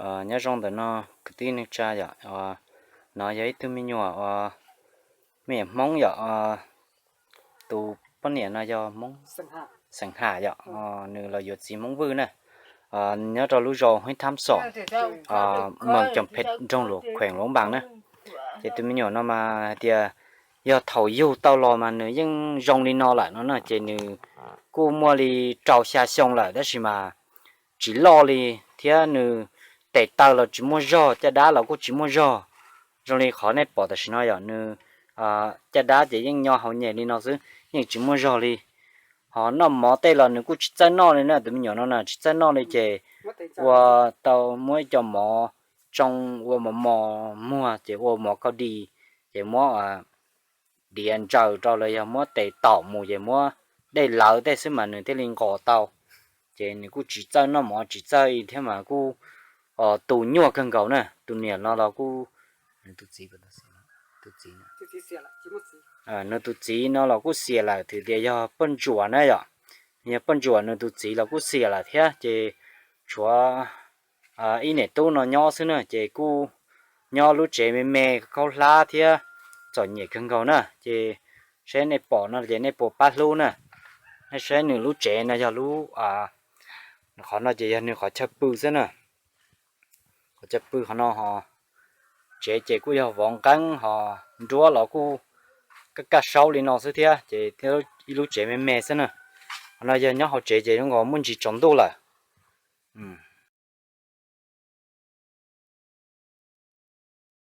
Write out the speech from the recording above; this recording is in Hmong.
Nyob zoo ntawm no kwv tij neej tsa yom, no yog ib tug me nyuam uas me nyuam Hmoob yom, tus poj niam no yog Hmoob Xeem Ham yom, nws los yuav txiv Hmoob Vwj na, nyob rau lub zos Huib Thab Xom, moos Coom Phem, nroog Luam Kheem, Luam Npas na. Ces tus me nyuam no mas hais tias yog thaum yug tau los mas nws yeej zoo li no lawm no na, ces nws kuj muaj li rau xya xyoo lawm tab sis mas tsis loj li, thiab nws tes taw los tsis muaj zog, caj dab los kuj tsis muaj zog. Zoo li qhov nej pom tam sim no yom, nws caj dab ces yeej nyo hauv nyem li no xwb, yeej tsis muaj zog li. Ho noj mov tej los nws kuj tsis txawj noj li na, tus me nyuam no na tsis txawj noj li ces ua tau muab ib co mov tsoo ua mov mos muag ces ua mov kau di, ces muab diav ntsaws rau los yog muab tes taum mus ces muab dej lawv tej xwb mas nws thiaj li nqos tau. Ces nws kuj tsis txawj noj mov tsis txawj thiab mas kuj tu nyuaj kawg nkaus na. Tus niam no los kuj, tus txiv, tus txiv, nws tus txiv no los kuj xiam lawm, twb tias yog poj ntsuam na yom, yog poj ntsuam nws tus txiv los kuj xiam lawm thiab ces tshuav ib niam tub no nyob xwb na, ces kuj nyob lub tsev me me khaub hlab thiab txom nyem kawg nkaus na. Ces saib nej pom no ces nej puas pab hlub na. Nej saib nws lub tsev no yog lub, qhov no ces yog nws qhov chaw pw xwb na. Qhov chaw pw qhov no ho, tsev ces kuj yog vov nqeeb ho, nruab los kuj kaj kaj saub li no xwb thiab ces ib lub tsev me me xwb na. Qhov no yog nyob hauv tsev ces zoo nkaus muaj ntsis tsaus ntuj lawm.